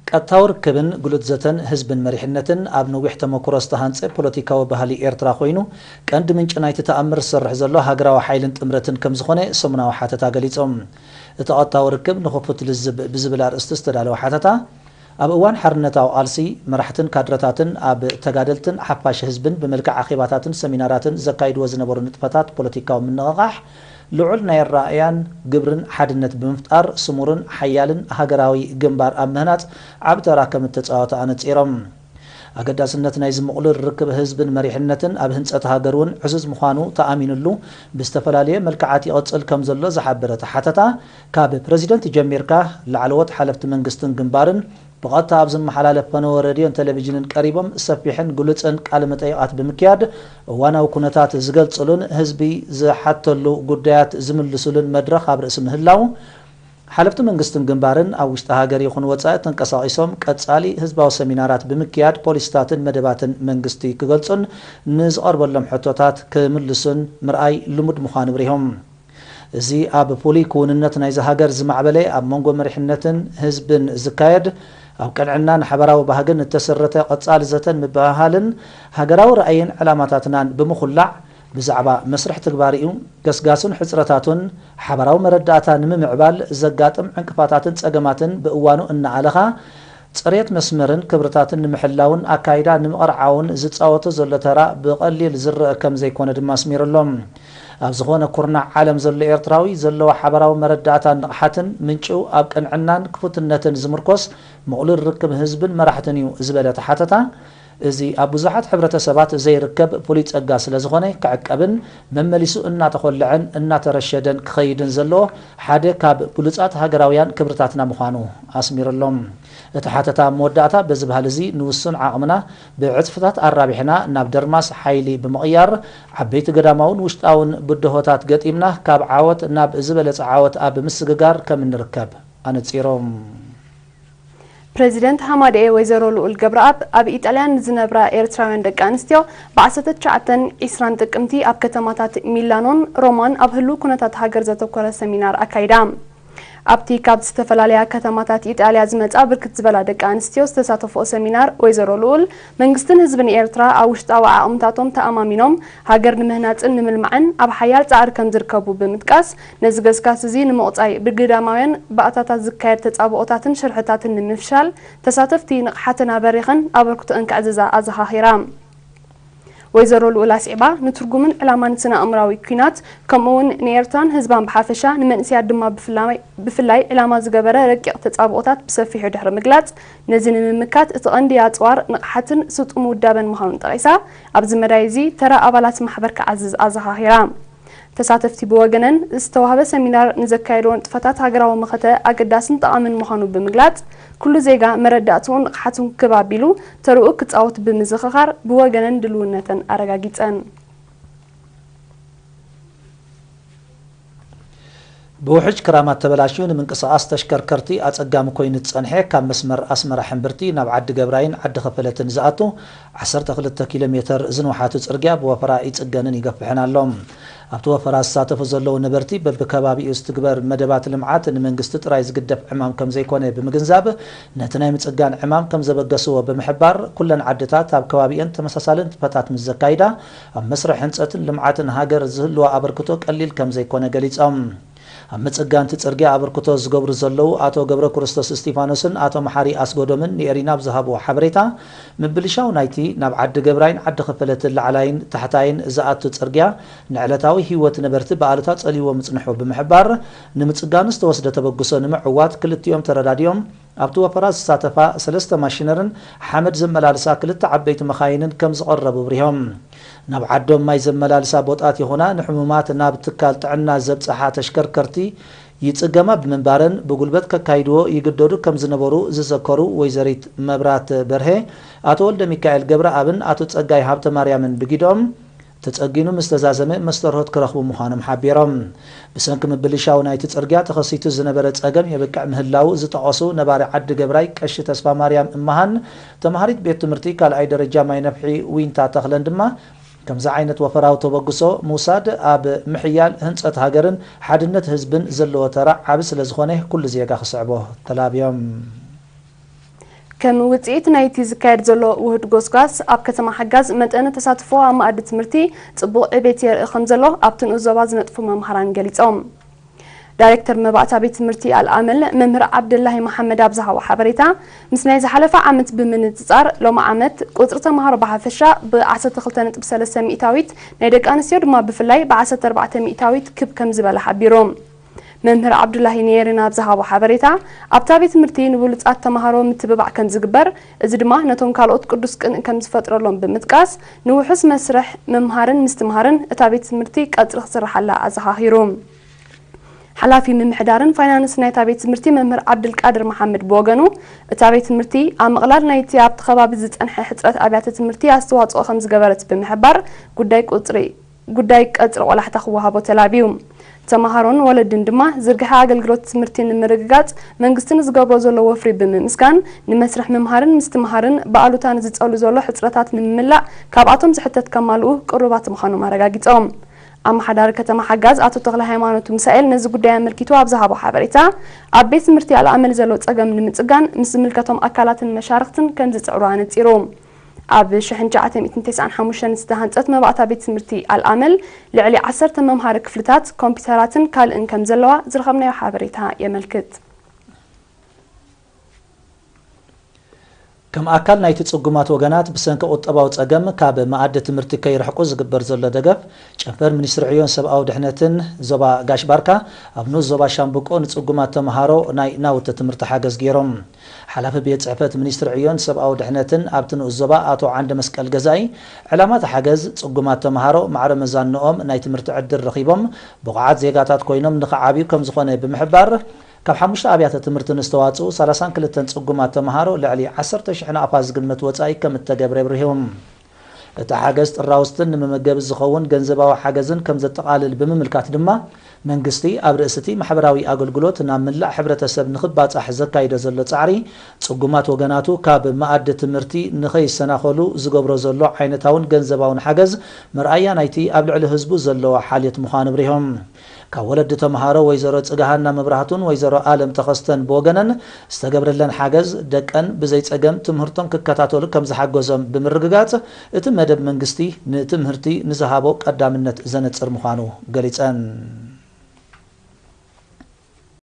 ቀጥታዊ ርክብን ግሉጽ ዘተን ህዝብን መሪሕነትን ኣብ ነዊሕ ተመክሮ ዝተሃንጸ ፖለቲካዊ ባህሊ ኤርትራ ኮይኑ፣ ቀንዲ ምንጪ ናይቲ ተኣምር ዝሰርሕ ዘሎ ሃገራዊ ሓይልን ጥምረትን ከም ዝኾነ ሰሙናዊ ሓተታ ገሊጾም። እቲ ቀጥታዊ ርክብ ንኽፉት ልዝብ ብዝብል ኣርእስቲ ዝተዳለወ ሓተታ፣ ኣብ እዋን ሓርነታዊ ቃልሲ፣ መራሕትን ካድረታትን ኣብ ተጋደልትን ሓፋሽ ህዝብን ብመልክዕ ኣኼባታትን ሰሚናራትን ዘካይድዎ ዝነበሩ ንጥፈታት ፖለቲካዊ ምንቕቓሕ፣ ልዑል ናይ ኣረኣእያን ግብርን ሓድነት ብምፍጣር፣ ስሙርን ሓያልን ሃገራዊ ግንባር ኣብ ምህናጽ ዓቢ ተራ ከም እተጻወተ ኣነጺሮም። ኣገዳስነት ናይዚ ምቕሉል ርክብ ህዝብን መሪሕነትን ኣብ ህንጸት ሃገር እውን ዕዙዝ ምዃኑ ተኣሚኑሉ፣ ብዝተፈላለየ መልክዓት ይቕጽል ከም ዘሎ ዝሓበረ እቲ ሓተታ፣ ካብ ፕረዚደንት ጀሚርካ ላዕለዎት ሓለፍቲ መንግስትን ግንባርን ብቐጥታ ኣብ ዝመሓላለፍ ፈነወ ሬድዮን ቴሌቪዥንን ቀሪቦም ሰፊሕን ግሉጽን ቃለ መጠይቓት ብምክያድ፣ እዋናዊ ኩነታት ዝገልጽሉን ህዝቢ ዝሓተሉ ጉዳያት ዝምልሱሉን መድረኽ ኣብ ርእሲ ምህላው፣ ሓለፍቲ መንግስትን ግንባርን ኣብ ውሽጢ ሃገር ይኹን ወጻኢ ተንቀሳቒሶም ቀጻሊ ህዝባዊ ሰሚናራት ብምክያድ ፖሊሲታትን መደባትን መንግስቲ ክገልጹን ንዝቐርበሎም ሕቶታት ክምልሱን ምርኣይ ልሙድ ምዃኑ ኣብሪሆም። እዚ ኣብ ፍሉይ ክውንነት ናይዚ ሃገር ዝማዕበለ ኣብ መንጎ መሪሕነትን ህዝብን ዝካየድ ኣብ ቅንዕናን ሓበራዊ ባህግን እተሰረተ ቀጻሊ ዘተን ምብህሃልን ሃገራዊ ራእይን ዕላማታትናን ብምኹላዕ ብዛዕባ መስርሕ ትግባሪኡ፣ ገስጋሱን ሕጽረታቱን ሓበራዊ መረዳእታ ንምምዕባል ዘጋጥም ዕንቅፋታትን ጸገማትን ብእዋኑ እናኣለኻ ጽሬት መስመርን ክብርታትን ንምሕላውን ኣካይዳ ንምቕርዓውን ዝጻወቶ ዘሎ ተራ ብቐሊል ዝረአ ከም ዘይኮነ ድማ ኣስሚሩሎም። ኣብ ዝኾነ ኩርናዕ ዓለም ዘሎ ኤርትራዊ ዘለዎ ሓበራዊ መረዳእታን ንቕሓትን ምንጭኡ ኣብ ቅንዕናን ክፉትነትን ዝምርኮስ ምቕሉል ርክብ ህዝብን መራሕትን እዩ ዝበለ እቲ ሓተታ፣ እዚ ኣብ ብዙሓት ሕብረተሰባት ዘይርከብ ፍሉይ ጸጋ ስለ ዝኾነ ክዕቀብን መመሊሱ እናተኾልዐን እናተረሸደን ክኸይድን ዘለዎ ሓደ ካብ ብሉጻት ሃገራውያን ክብርታትና ምዃኑ ኣስሚሩሎም። እቲ ሓተታ ኣብ መወዳእታ በዚ ባህሊ እዚ ንውሱን ዓቕምና ብዕጽፍታት ኣራቢሕና ናብ ደርማስ ሓይሊ ብምቕያር ዓበይቲ ገዳማውን ውሽጣውን ብድሆታት ገጢምና ካብ ዓወት ናብ ዝበለጸ ዓወት ኣብ ምስግጋር ከም እንርከብ ኣነጺሮም። ፕረዚደንት ሃማደኤ ወይዘሮ ልኡል ገብረኣብ ኣብ ኢጣልያ ንዝነብራ ኤርትራውያን ደቂ ኣንስትዮ ብ ዓሰርተ ትሽዓተን ዒስራን ጥቅምቲ ኣብ ከተማታት ሚላኖን ሮማን ኣብ ህሉው ኩነታት ሃገር ዘተኮረ ሰሚናር ኣካይዳ። ኣብቲ ካብ ዝተፈላለያ ከተማታት ኢጣልያ ዝመጻ ብርክት ዝበላ ደቂ ኣንስትዮ ዝተሳተፍኦ ሰሚናር ወይዘሮ ልኡል መንግስትን ህዝብን ኤርትራ ኣብ ውሽጣዊ ዓቕምታቶም ተኣማሚኖም ሃገር ንምህናጽን ንምልማዕን ኣብ ሓያል ጻዕሪ ከም ዝርከቡ ብምጥቃስ ነዚ ገስጋስ እዚ ንምቑጻይ ብግዳማውያን ባእታታት ዝካየድ ተጻብኦታትን ሽርሕታትን ንምፍሻል ተሳተፍቲ ንቕሓተን ኣበሪኸን ኣበርክቶኣን ከዕዝዛ ኣዘኻኺራ። ወይዘሮ ልኡል ኣስዒባ ንትርጉምን ዕላማን ስነ ኣእምራዊ ኲናት ከምኡ እውን ንኤርትራን ህዝባን ብሓፈሻ ንመንእሰያት ድማ ብፍላይ ዕላማ ዝገበረ ረቂቕ ተጻብኦታት ብሰፊሑ ድሕሪ ምግላጽ ነዚ ንምምካት እቲ ቐንዲ ኣጽዋር ንቕሓትን ስጡም ውዳበን ምዃኑን ጠቒሳ ኣብዚ መዳይ እዚ ተራ ኣባላት ማሕበር ክዓዝዝ ኣዘኻኺራ። ተሳተፍቲ ብወገነን ዝተዋህበ ሰሚናር ንዘካየድዎ ንጥፈታት ሃገራዊ መኸተ ኣገዳስን ጠቓምን ምዃኑ ብምግላጽ ኩሉ ዜጋ መረዳእትኡን ንቕሓቱን ክብ ኣቢሉ ተርኡ ክጻወት ብምዝኽኻር ብወገነን ድልውነተን ኣረጋጊጸን። ብውሕጅ ክራማት ተበላሽዩ ንምንቅስቓስ ተሽከርከርቲ ኣጸጋሚ ኮይኑ ዝጸንሐ ካብ መስመር ኣስመራ ሕምብርቲ ናብ ዓዲ ገብራይን ዓዲ ኸፈለትን ዝኣቱ ዓሰርተ ክልተ ኪሎ ሜተር ዝንውሓቱ ጽርግያ ብወፈራ ይጽገንን ይገፍሕን ኣሎ። ኣብቲ ወፈራ ዝሳተፉ ዘለዉ ነበርቲ በብከባቢኡ ዝትግበር መደባት ልምዓት ንመንግስቲ ጥራይ ዝግደፍ ዕማም ከም ዘይኮነ ብምግንዛብ ነቲ ናይ ምጽጋን ዕማም ከም ዘበገስዎ ብምሕባር ኩለን ዓድታት ኣብ ከባቢአን ተመሳሳሊ ንጥፈታት ምስ ዘካይዳ ኣብ መስርሕ ህንጸትን ልምዓትን ሃገር ዝህልዎ ኣበርክቶ ቀሊል ከም ዘይኮነ ገሊጾም። ኣብ ምጽጋን እቲ ጽርግያ ኣበርክቶ ዝገብሩ ዘለዉ ኣቶ ገብረክርስቶስ እስቲፋኖስን ኣቶ መሓሪ ኣስጎዶምን ንኤሪና ኣብ ዝሃብዎ ሓበሬታ፣ ምብልሻው ናይቲ ናብ ዓዲ ገብራይን ዓዲ ኸፈለትን ላዕላይን ታሕታይን ዝኣቱ ጽርግያ ንዕለታዊ ህይወት ነበርቲ ብኣሉታ ጸልይዎ ምጽንሑ ብምሕባር፣ ንምጽጋኑ ዝተወስደ ተበግሶ ንምዕዋት ክልቲኦም ተረዳዲኦም ኣብቲ ወፈራ ዝሳተፋ ሰለስተ ማሽነርን ሓመድ ዘመላልሳ ክልተ ዓበይቲ መኻይንን ከም ዝቐረቡ ኣብሪሆም። ናብ ዓዶም ማይ ዘመላልሳ ቦጣት ይኹና ንሕሙማት ናብ ትካል ጥዕና ዘብጽሓ ተሽከርከርቲ ይጽገማ ብምንባረን ብጉልበት ከካይድዎ ይግደዱ ከም ዝነበሩ ዝዘከሩ ወይዘሪት መብራት በርሄ፣ ኣቶ ወልደሚካኤል ገብረኣብን ኣቶ ጸጋይ ሃብተማርያምን ብጊዶም፣ ተጸጊኑ ምስ ተዛዘመ መስተርሆት ክረኽቡ ምዃኖም ሓቢሮም። ብሰንኪ ምብልሻው ናይቲ ጽርግያ ተኸሲቱ ዝነበረ ጸገም የብቅዕ ምህላዉ ዝጠቐሱ ነባሪ ዓዲ ገብራይ ቀሺ ተስፋማርያም እመሃን፣ ተምሃሪት ቤት ትምህርቲ ካልኣይ ደረጃ ማይነፍሒ ዊንታ ተኽለን ድማ፣ ከምዚ ዓይነት ወፈራዊ ተበግሶ ምውሳድ ኣብ ምሕያል ህንጸት ሃገርን ሓድነት ህዝብን ዘለዎ ተራ ዓቢ ስለ ዝኾነ ኩሉ ዜጋ ክስዕቦ ተላብዮም። ከም ውፅኢት ናይቲ ዝካየድ ዘሎ ውህድ ጎስጓስ ኣብ ከተማ ሓጋዝ መጠን ተሳትፎ ኣብ መኣዲ ትምህርቲ ፅቡቕ ዕቤት የርኢ ከም ዘሎ ኣብቲ ንኡስ ዞባ ዝነጥፉ መምሃራን ገሊፆም። ዳይሬክተር መባእታ ቤት ትምህርቲ ኣልኣመል መምህር ዓብደላሂ መሓመድ ኣብ ዝሃቦ ሓበሬታ፣ ምስ ናይ ዝሓለፈ ዓመት ብምንፅፃር ሎሚ ዓመት ቁፅሪ ተምሃሮ ብሓፈሻ ብ ዓሰርተ ክልተ ነጥቢ ሰለስተ ሚእታዊት፣ ናይ ደቂ ኣንስትዮ ድማ ብፍላይ ብ ዓሰርተ ኣርባዕተ ሚእታዊት ክብ ከም ዝበለ ሓቢሩ። መምህር ዓብዱላሂ ንየሪና ኣብ ዝሃቦ ሓበሬታ፣ ኣብታ ቤት ትምህርቲ ንብሉፃት ተምሃሮ ምትብባዕ ከም ዝግበር፣ እዚ ድማ ነቶም ካልኦት ቅዱስ ቅንእ ከም ዝፈጥረሎም ብምጥቃስ፣ ንውሑስ መስርሕ ምምሃርን ምስትምሃርን እታ ቤት ትምህርቲ ቀፅሪ ክስርሓላ ኣዘኻኺሩ። ሓላፊ ምምሕዳርን ፋይናንስ ናይታ ቤት ትምህርቲ መምህር ዓብድልቃድር መሓመድ ብወገኑ፣ እታ ቤት ትምህርቲ ኣብ ምቕላል ናይቲ ኣብቲ ከባቢ ዝጸንሐ ሕጽረት ኣብያተ ትምህርቲ ኣስተዋጽኦ ከም ዝገበረት ብምሕባር፣ ጉዳይ ቁጽሪ ጉዳይ ቀጽሪ ቆላሕታ ክወሃቦ ተላብዩ። ተመሃሮን ወለድን ድማ ዝርግሐ ኣገልግሎት ትምህርቲ ንምርግጋጽ መንግስቲ ንዝገብሮ ዘሎ ወፍሪ ብምምስጋን፣ ንመስርሕ ምምሃርን ምስትምሃርን ብኣሉታ ንዝጸሉ ዘሎ ሕጽረታት ንምምላእ ካብኣቶም ዝሕተት ከማልኡ ቅሩባት ምዃኖም ኣረጋጊጾም። ኣመሓዳሪ ከተማ ሓጋዝ ኣቶ ተኽለ ሃይማኖት ሚሳኤል ነዚ ጉዳይ ኣመልኪቱ ኣብ ዝሃቦ ሓበሬታ፣ ኣብ ቤት ትምህርቲ ኣልኣመል ዘሎ ጸገም ንምጽጋን ምስ ዝምልከቶም ኣካላትን መሻርኽትን ከም ዝጽዕሩ ኣነጺሩ። ኣብ ሽሕን ትሽዓተ ሚእትን ተስዓን ሓሙሽተን ዝተሃንጸት መባእታ ቤት ትምህርቲ ኣልኣመል ልዕሊ ዓሰርተ መምሃሪ ክፍልታት፣ ኮምፒውተራትን ካልእን ከም ዘለዋ ዝረኸብናዮ ሓበሬታ የመልክት። ከም ኣካል ናይቲ ጽጉማት ወገናት ብሰንኪ ቁጠባዊ ጸገም ካብ መኣዲ ትምህርቲ ከይርሕቁ ዝግበር ዘሎ ደገፍ፣ ጨንፈር ሚኒስትሪ ዕዮን ሰብኣዊ ድሕነትን ዞባ ጋሽ ባርካ ኣብ ንኡስ ዞባ ሻምብቆ ንጽጉማት ተምሃሮ ናይ ናውቲ ትምህርቲ ሓገዝ ገይሮም። ሓላፊ ቤት ጽሕፈት ሚኒስትሪ ዕዮን ሰብኣዊ ድሕነትን ኣብቲ ንኡስ ዞባ ኣቶ ዓንደ መስቀል ገዛኢ፣ ዕላማ እቲ ሓገዝ ጽጉማት ተምሃሮ ማዕረ መዛንኦም ናይ ትምህርቲ ዕድል ረኺቦም ብቑዓት ዜጋታት ኮይኖም ንኽዓብዩ ከም ዝኾነ ብምሕባር፣ ካብ ሓሙሽተ ኣብያተ ትምህርቲ ንዝተዋጽኡ ሰላሳን ክልተን ጽጉማት ተምሃሮ ልዕሊ ዓሰርተ ሽሕ ናቕፋ ዝግመት ወጻኢ ከም እተገብረ ኣብሪሆም። እቲ ሓገዝ ጥራውስትን ንመመገቢ ዝኸውን ገንዘባዊ ሓገዝን ከም ዘጠቓልል ብምምልካት ድማ፣ መንግስቲ ኣብ ርእሲ እቲ ማሕበራዊ ኣገልግሎት ናብ ምላእ ሕብረተሰብ ንኽባጻሕ ዘካይዶ ዘሎ ጻዕሪ፣ ጽጉማት ወገናቱ ካብ መኣዲ ትምህርቲ ንኸይሰናኸሉ ዝገብሮ ዘሎ ዓይነታውን ገንዘባውን ሓገዝ መርኣያ ናይቲ ኣብ ልዕሊ ህዝቡ ዘለዎ ሓልዮት ምዃኑ ኣብሪሆም። ካብ ወለዲ ተምሃሮ ወይዘሮ ጽግሃና መብራህቱን ወይዘሮ ኣለም ተኸስተን ብወገነን፣ ዝተገብረለን ሓገዝ ደቀን ብዘይ ጸገም ትምህርቶም ክከታተሉ ከም ዝሓገዞም ብምርግጋጽ፣ እቲ መደብ መንግስቲ ንትምህርቲ ንዝሃቦ ቀዳምነት ዘነጽር ምዃኑ ገሊጸን።